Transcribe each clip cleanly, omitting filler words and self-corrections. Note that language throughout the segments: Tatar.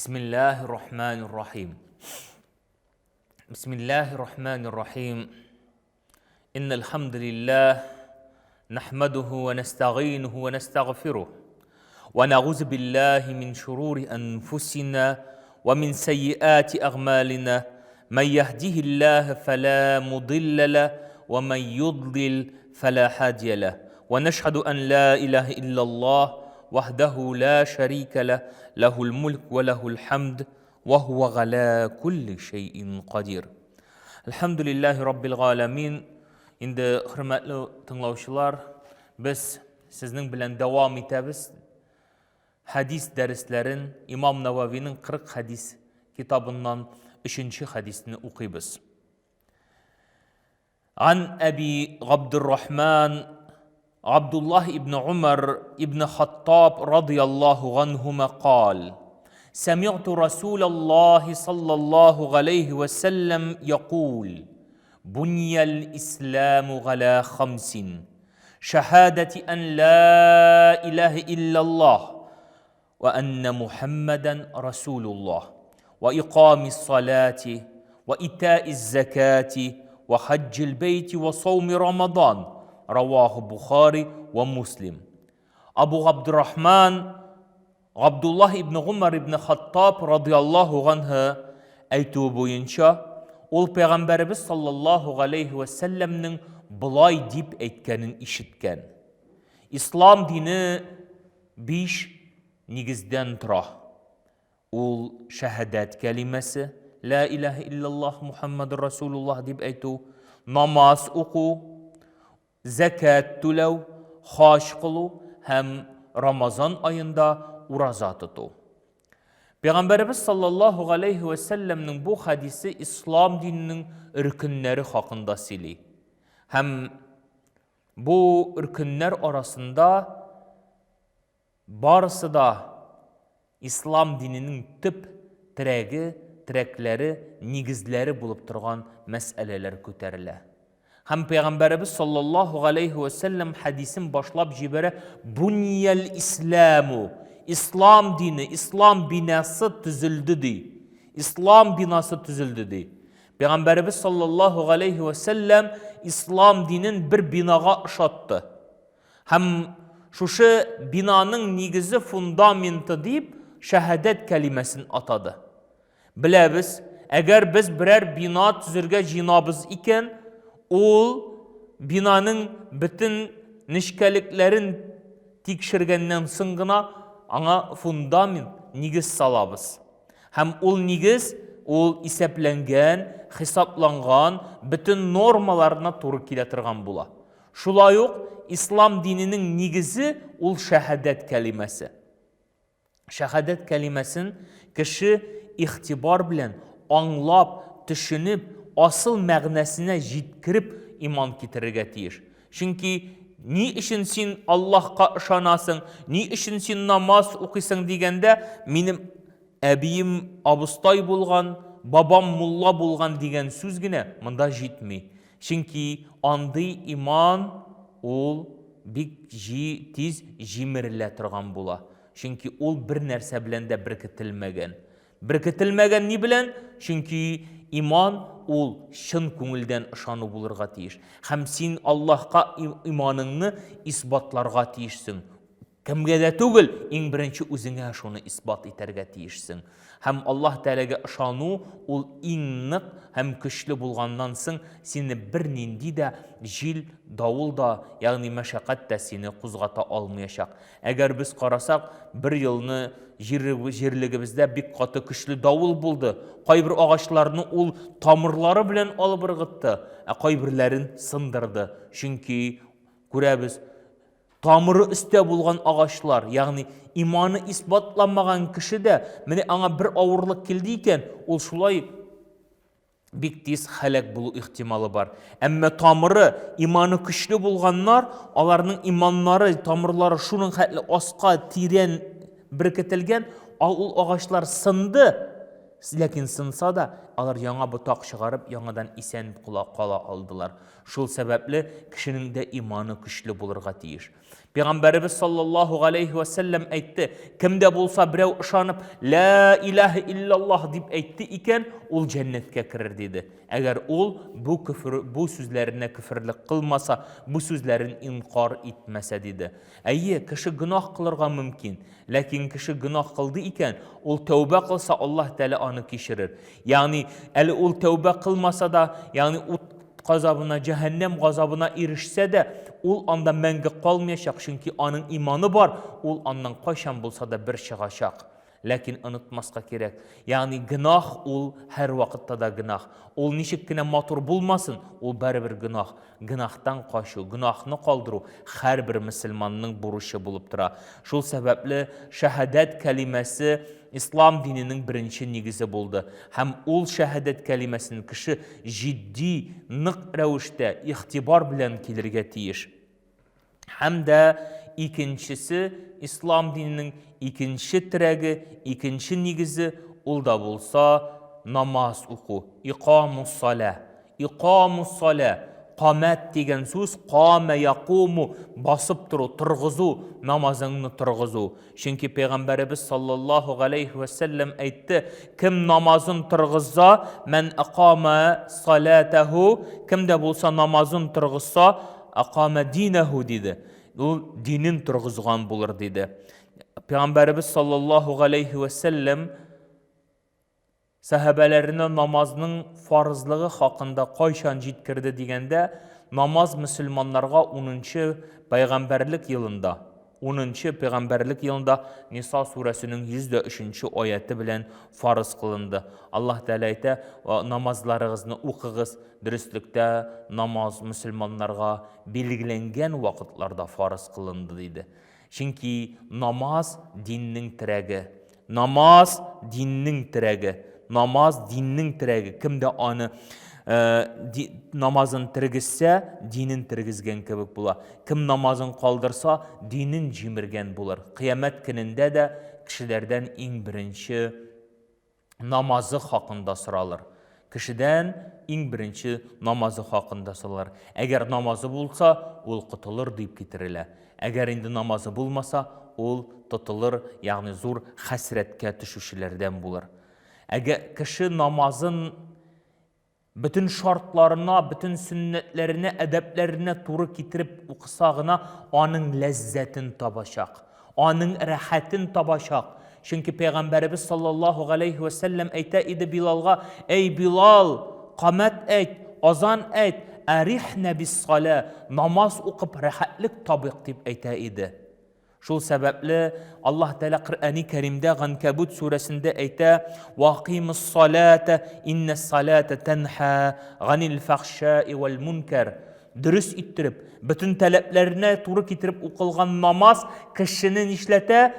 Бисмиллаһир рахманир рахим. Бисмиллаһир рахманир рахим. Иннал хамдалиллах нахмадуху ва настагыйнуху ва настагъфирух. Ва нагузу биллахи мин шурури анфусина ва мин сайyiати агъмалина. Ман яхдихиллаху фала мудилла ла ва ман юдлил фала хадия ла. Ва нашхаду ан ла илаха иллаллах вахдаху ла шарика ла, лахул мульк ва лахул хамд ва хуа гала кулли шәйин кадир. Әлхәмдүлилләһи раббил галәмин. Инде хөрмәтле тыңлаучылар, без сезнең белән дәвам итәбез. Хәдис дәресләрен Имам Нававиның 40 хәдис китабыннан 3 хәдисне укыйбыз. Ан Әби Габдуррахман Абдуллах ибн Умар ибн Хаттаб радыяллаху ганһума кал: سمعت رسول الله صلى الله عليه وسلم يقول: بني الإسلام على خمس: شهادة أن لا إله إلا الله وأن محمدا رسول الله وإقام الصلاة وإيتاء الزكاة وحج البيت وصوم رمضان رواه بخاري ومسلم Абу Габдурахман Габдуллаһ ибн Гумар ибн Хаттаб радиаллаһу ганһы әйтүе буенча, ул пәйгамбәребез саллаллаһу галәйһи вә сәлләмнең болай дип әйткәнен ишеткән. Ислам дине биш нигездән тора. Ул шәһадәт кәлимәсе, Лә иләһә иллаллаһ Мухаммадур Расулуллаһ дип әйтү, намаз уку, зәкәт түләү, хаҗ кылу һәм Рамазан аенда ураза тоту. Пәйгамбәребез саллаллаһу галәйһи вә сәлләмнең бу хәдисе ислам диненең рөкеннәре хакында сөйли. Һәм бу рөкеннәр арасында Барысы да ислам диненең төп терәге, терәкләре, нигезләре булып торган мәсьәләләр күтәрелә. Һәм Пәйгамбәребез саллаллаһу галәйһи вә сәлләм хәдисен башлап җибәрә, Буниял исламу, ислам дине, ислам бинасы төзелде ди. Ислам бинасы төзелде ди. Пәйгамбәребез саллаллаһу галәйһи вә сәлләм ислам динен бер бинага ошатты. Һәм шушы бинаның нигезе фундаменты дип шәһадәт кәлимәсен атады. Беләбез, әгәр без берәр бина төзергә җыенабыз икән, ул бинаның бөтен нечкәлекләрен тикшергәннән соң гына аңа фундамент, нигез салабыз. Һәм ул нигез, ул исәпләнгән, хисапланган, бөтен нормаларына туры килә торган була. Шулай ук ислам диненең нигезе ул шәһадәт кәлимәсе. Шәһадәт кәлимәсен кеше игътибар белән аңлап, төшенеп, асыл мәгънәсенә җиткереп иман китерергә тиеш. Чөнки ни өчен син Аллаһка ышанасың, ни өчен син намаз укыйсың дигәндә, минем әбием абыстай булган, бабам мулла булган дигән сүз генә монда җитми. Чөнки андый иман ул бик җи, тиз җимерелә торган була. Чөнки ул бер нәрсә белән дә беркетелмәгән. Беркетелмәгән ни белән? Чөнки иман ул чын күңелдән ышану булырга тиеш. Һәм син Аллаһка иманыңны исбатларга тиешсең. Кемгә дә түгел, иң беренче үзеңә шуны исбат итәргә тиешсең. Һәм Аллаһ Тәгаләгә ышану ул иң нык һәм көчле булганнан соң сине бернинди дә җил, давыл да, ягъни мәшәкать тә сине кузгата алмыячак. Әгәр без карасак, бер елны җирлегебездә бик каты көчле давыл булды. Кайбер агачларны ул тамырлары белән алып ыргытты, ә кайберләрен сындырды. Чөнки күрәбез, Тамыры өстә булган агачлар, ягъни иманы исбатланмаган кеше дә, менә аңа бер авырлык килде икән, ул шулай бик тиз һәлак булу ихтималы бар. Әмма тамыры, иманы көчле булганнар, аларның иманнары, тамырлары шуның хәтле аска, тирән беркетелгән, ал ул агачлар сынды, Ләкин сынса да, алар яңа ботак чыгарып, яңадан исән кала алдылар. Шул сәбәпле кешенең дә иманы көчле булырга тиеш. Пәйгамбәребез саллаллаһу галәйһи вә сәлләм әйтте, кем дә булса берәү ышанып, Лә илаһә илляллаһ дип әйтте икән, ул җәннәткә керер диде. Әгәр ул бу көфер, бу сүзләренә көферлек кылмаса, бу сүзләрен инкар итмәсә диде. Әйе, кеше гөнаһ кылырга мөмкин, ләкин кеше гөнаһ кылды икән, ул тәүбә кылса, Аллаһ Тәгалә аны кичерер. Ягъни, әле ул тәүбә кылмаса да, ягъни ут газабына, җәһәннәм газабына ирешсә дә, ул анда мәңге калмаячак, чөнки аның иманы бар, ул аннан кайчан булса да бер чыгачак. Ләкин онытмаска кирәк, ягъни гөнаһ ул һәрвакытта да гөнаһ. Ул ничек кенә матур булмасын, ул барыбер гөнаһ. Гөнаһтан качу, гөнаһны калдыру һәрбер мөселманның бурычы булып тора. Шул сәбәпле шәһадәт кәлимәсе Ислам диненең беренче нигезе булды. Һәм ул шәһадәт кәлимәсен кеше җитди, нык рәвештә, игътибар белән килергә тиеш. Һәм дә икенчесе, ислам диненең икенче терәге, икенче нигезе, ул да булса намаз уку, икамус-салә. Икамус-салә, камәт дигән сүз, камә якуму, басып тору, торгызу, намазыңны торгызу. Чөнки пәйгамбәребез саллаллаһу галәйһи вә сәлләм әйтте, кем намазын торгызса, мән акама салатаху, кем дә булса намазын торгызса, акама динәһу диде. Ул динен торгызган булыр диде. Пәйгамбәребез саллаллаһу галәйһи вә сәлләм Сәхабәләренә намазның фарызлыгы хакында кайчан җиткерде дигәндә, намаз мөселманнарга унынчы пәйгамбәрлек елында, унынчы пәйгамбәрлек елында Ниса сүрәсенең 103 нче аяте белән фарыз кылынды. Аллаһ Тәгалә әйтә, Намазларыгызны укыгыз, дөреслектә намаз мөселманнарга билгеләнгән вакытларда фарыз кылынды, диде. Чөнки намаз диннең терәге. Намаз диннең терәге. Намаз диннең терәге. Кем дә аны э, намазын тергезсә, динен тергезгән кебек була. Кем намазын калдырса, динен җимергән булыр. Кыямәт көнендә дә кешеләрдән иң беренче намазы хакында соралыр. Кешедән иң беренче намазы хакында соралыр. Әгәр намазы булса, ул котылыр дип китерелә. Әгәр инде намазы булмаса, ул тотылыр, ягъни зур хәсрәткә төшүчеләрдән булыр. Әгәр кеше намазын Бөтен шартларына, бөтен сөннәтләренә, әдәпләренә туры китереп укыса гына аның ләззәтен табачак, аның рәхәтен табачак. Чөнки Пәйгамбәребез саллаллаһу галәйһи вә сәлләм әйтә иде Билалга, Әй Билал, камәт әйт, азан әйт, әрихнә бис-салә, намаз укып рәхәтлек табыйк, дип әйтә иде. Шул сәбәпле Аллаһ Тәгалә Коръәни Кәримдә Ганкәбут сүрәсендә әйтә: "Вакыймус салата, иннас салата танха ганил фахшаи вал мункар". Дөрес иттереп, бөтен таләпләренә туры китереп укылган намаз кешене нишләтә?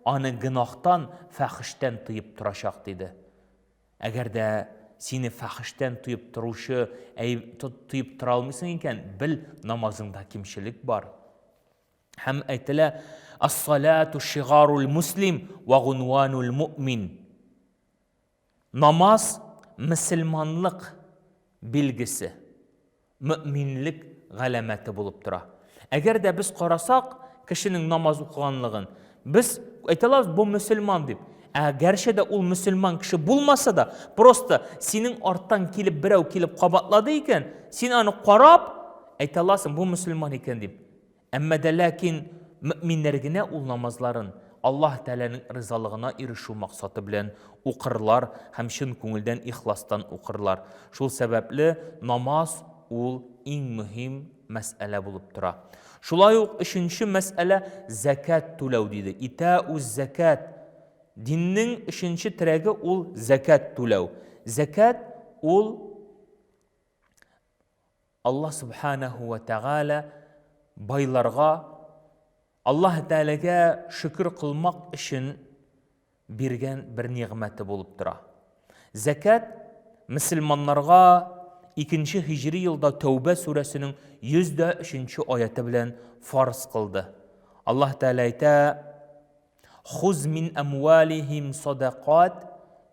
Аны гөнаһтан, фәхештән тыеп торачак диде. Әгәр дә сине фәхештән тыеп торучы, тыеп тора алмыйсың икән, бел, намазыңда кимчелек бар. Һәм әйтелә, Ас-салату шигарул муслим ва гунванул муъмин. Намаз мөселманлык билгесе, мөэминлек галәмәте булып тора. Әгәр дә без карасак, кешенең намаз укыганлыгын, без әйтә алабыз, бу мөселман дип. Ә гәрчә дә ул мөселман кеше булмаса да, просто синең арттан килеп берәү килеп кабатлады икән, син аны карап әйтә аласың, бу мөселман икән дип. Әмма дә ләкин мөэминнәр генә ул намазларын Аллаһ Тәгаләнең ризалыгына ирешү максаты белән укырлар һәм чын күңелдән ихластан укырлар. Шул сәбәпле намаз ул иң мөһим мәсьәлә булып тора. Шулай ук өченче мәсьәлә зәкят түләү диде. Итәүз-зәкят. Диннең өченче терәге ул зәкят түләү. Зәкят ул Аллаһ Субханәһү вә Тәгалә байларга Аллаһ Тәгаләгә шөкер кылмак өчен биргән бер нигъмәте булып тора. Зәкят мөселманнарга икенче һиҗри елда Тәүбә сүрәсенең 103 аяты белән фарз кылды. Аллаһ Тәгалә әйтә: "Хуз мин амвалихим садакат.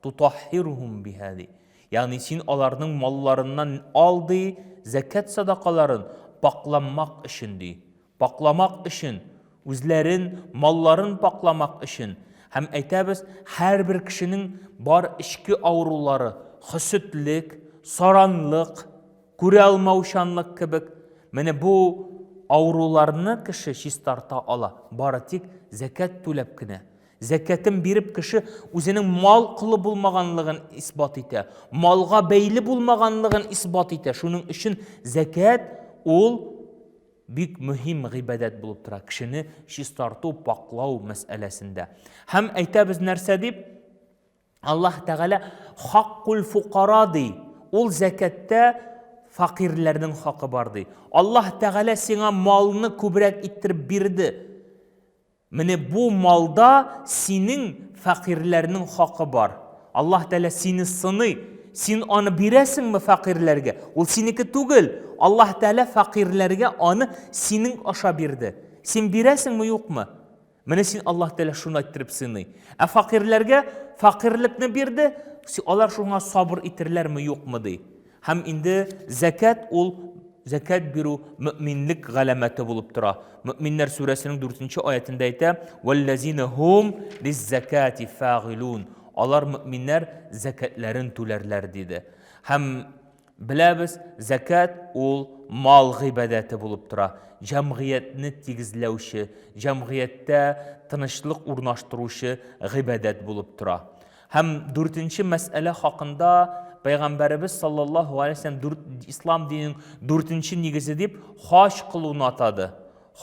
Тутаххирухум биһа ди. Ягъни син аларның малларыннан ал ди, зәкят садакаларын пакъланмак өчен ди. Пакъламак өчен, үзләрен, малларын пакъламак өчен. Һәм әйтәбез, һәрбер кешенең бар эчке авырулары, хөсетлек, саранлык, күрә алмаучанлык кебек. Менә бу авыруларны кеше чистарта ала, бары тик зәкят түләп кенә. Зәкятен биреп кеше үзенең мал колы булмаганлыгын исбат итә, малга бәйле булмаганлыгын исбат итә. Шуның өчен зәкят ул бик мөһим гыйбадәт булып тора, кешене чистарту, паклау мәсьәләсендә. Һәм әйтәбез нәрсә дип? Аллаһ Тәгалә хаккул фукара ди. Ул зәкәттә факирләрнең хакы бар ди. Аллаһ Тәгалә сиңа малны күбрәк иттереп бирде. Менә бу малда синең фәкыйрьләрнең хакы бар. Аллаһ Тәгалә сине сыный. Син аны бирәсеңме фәкыйрьләргә? Ул синеке түгел. Аллаһ Тәгалә фәкыйрьләргә аны синең аша бирде. Син бирәсеңме, юкмы? Менә син Аллаһ Тәгалә шуны әйттереп сыный. Ә фәкыйрьләргә фәкыйрьлекне бирде, алар шуңа сабыр итерләрме, юкмы ди. Һәм инде зәкят ул зәкят бирү мөминлек галәмәте булып тора. Мөминнәр сүрәсенең 4 аятендә әйтә: "Валлазина хум лиззакати фагилун." Алар мөминнәр зәкятләрен түләрләр диде. Һәм беләбез, зәкят ул мал гыйбадәте булып тора. Җәмгыятьне тигезләүче, җәмгыятьтә тынычлык урнаштыручы гыйбадәт булып тора. Һәм дүртенче мәсьәлә хакында Пәйгамбәребез саллаллаһу алейһи вәсәлләм дүрт ислам диненең дүртенче нигезе дип хаҗ кылуны атады.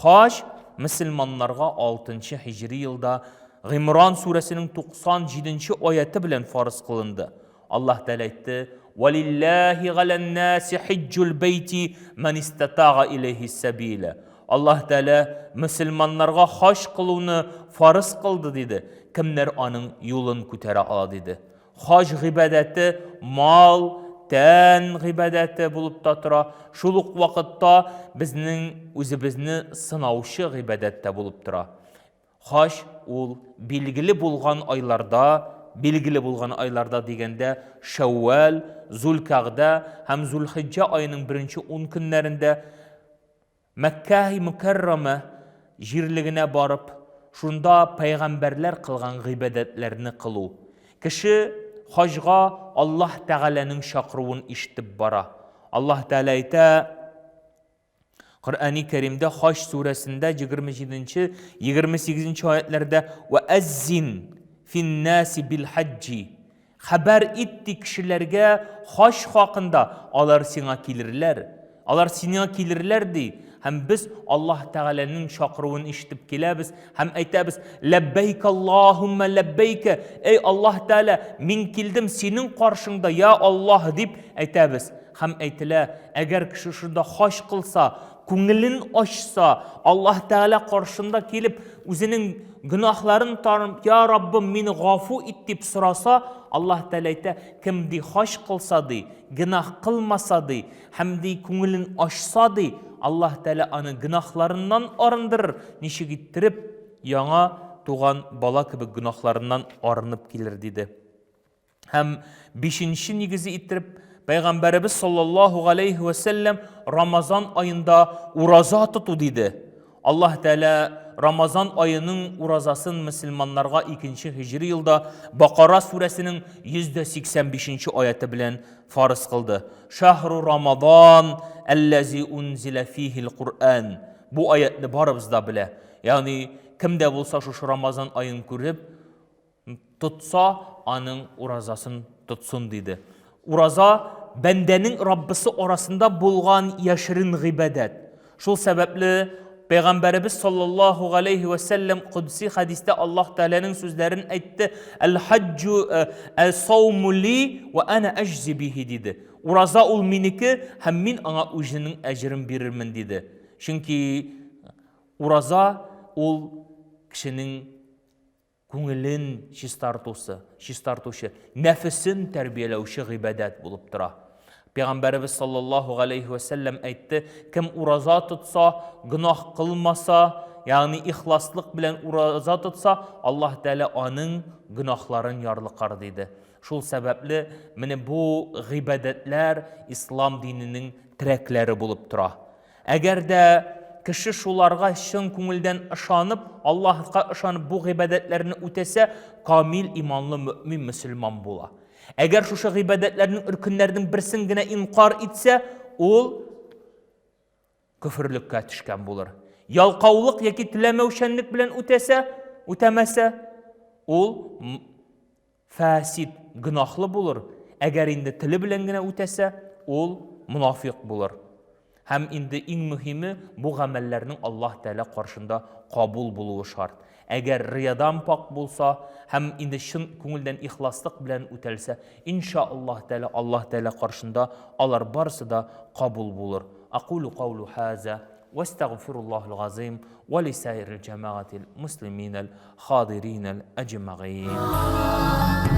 Хаҗ мөселманнарга 6 һиҗри елда Гыймран сүрәсенең 97 нче аяты белән фарыз кылынды. Аллаһ Тәгалә әйтте: "Валиллаһи галән-наси хиҗҗул бәйти ман истатага иләйһи сәбила." Аллаһ Тәгалә мөселманнарга хаҗ кылуны фарыз кылды, диде. Кемнәр аның юлын күтәрә ала, диде. Хаҗ гыйбадәте мал, тән гыйбадәте булып та тора. Шул ук вакытта безнең үзебезне сынаучы гыйбадәт тә булып тора. Хаҗ ул билгеле булган айларда, билгеле булган айларда дигәндә, Шәүвәл, Зулкәгъдә һәм Зулхиҗҗә аеның беренче ун көннәрендә Мәккәһи Мөкәррәмә җирлегенә барып, шунда пәйгамбәрләр кылган гыйбадәтләрне кылу. Кеше хаҗга Аллаһ Тәгаләнең чакыруын ишетеп бара. Аллаһ Тәгалә әйтә, Коръәни Кәримдә Хаҗ сүрәсендә 27-нче, 28-нче аятләрдә Вә әззин финнаси бил хаҗҗи Хәбәр ит ди кешеләргә хаҗ хакында, алар сиңа килерләр. Алар сиңа килерләр ди. Һәм без Аллаһ Тәгаләнең чакыруын ишетеп киләбез һәм әйтәбез: Ләббәйк Аллаһумма ләббәйк. Эй Аллаһ Тәгалә, мин килдем синең каршыңда, я Аллаһ дип әйтәбез. Һәм әйтелә, әгәр кеше шунда хаҗ кылса, күңелен ачса, Аллаһ Тәгалә каршында килеп, үзенең гөнаһларын танып, Я Раббым, мине гафу ит дип сораса, Аллаһ Тәгалә әйтә, кем ди хаҗ кылса ди, гөнаһ кылмаса ди, һәм ди күңелен ачса ди, Аллаһ Тәгалә аны гөнаһларыннан арындырыр, ничек иттереп яңа туган бала кебек гөнаһларыннан арынып килер диде. Һәм бишенче нигезе иттереп Пәйгамбәребез саллаллаһу галәйһи вә сәлләм Рамазан аенда ураза тоту диде. Аллаһ Тәгалә Рамазан аеның уразасын мөселманнарга икенче һиҗри елда Бакара сүрәсенең 185 нче аяты белән фарыз кылды. Шахру Рамадан әлләзи унзилә фихил Куръан. Бу аятны барыбыз да белә. Ягъни кем дә булса шушы Рамазан аен күреп, Тотса, аның уразасын тотсын, диде. Ураза, бәндәнең Раббысы арасында булган яшерен гыйбадәт. Шул сәбәпле Пәйгамбәребез саллаллаһу галәйһи вә сәлләм кодси хәдистә Аллаһ Тәгаләнең сүзләрен әйтте: "Әл-хаҗҗу э, әл-сауму ли ва ана әҗзи бихи" диде. Ураза ул минеке һәм мин аңа үзенең әҗерен бирермен диде. Чөнки ураза ул кешенең Күңелен чистартусы, чистартучы, нәфесен тәрбияләүче гыйбадәт булып тора. Пәйгамбәребез саллаллаһу галәйһи вә сәлләм әйтте, кем ураза тотса, гөнаһ кылмаса, ягъни ихласлык белән ураза тотса, Аллаһ Тәгалә аның гөнаһларын ярлыкар диде. Шул сәбәпле менә бу гыйбадәтләр ислам диненең терәкләре булып тора. Әгәр дә кеше шуларга чын күңелдән ышанып, Аллаһка ышанып бу гыйбадәтләрне үтәсә, камил иманлы мөэмин мөселман була. Әгәр шушы гыйбадәтләрнең өркеннәрнең берсен генә инкар итсә, ул көферлеккә төшкән булыр. Ялкаулык яки теләмәүчәнлек белән үтәсә, үтәмәсә, ул фәсид, гөнаһлы булыр. Әгәр инде теле белән генә үтәсә, ул монафикъ булыр. Һәм инде иң мөһиме, бу гамәлләрнең Аллаһ Тәгалә каршында кабул булуы шарт. Әгәр риядан пакь булса һәм инде чын күңелдән ихласлык белән үтәлсә, инша Аллаһ Тәгалә Аллаһ Тәгалә каршында алар барысы да кабул булыр. Акулу каулу хаза вәстәгъфируллаһул газыйм вә лисаирил җәмәгатил муслиминәл хадиринәл әҗмәгыйн.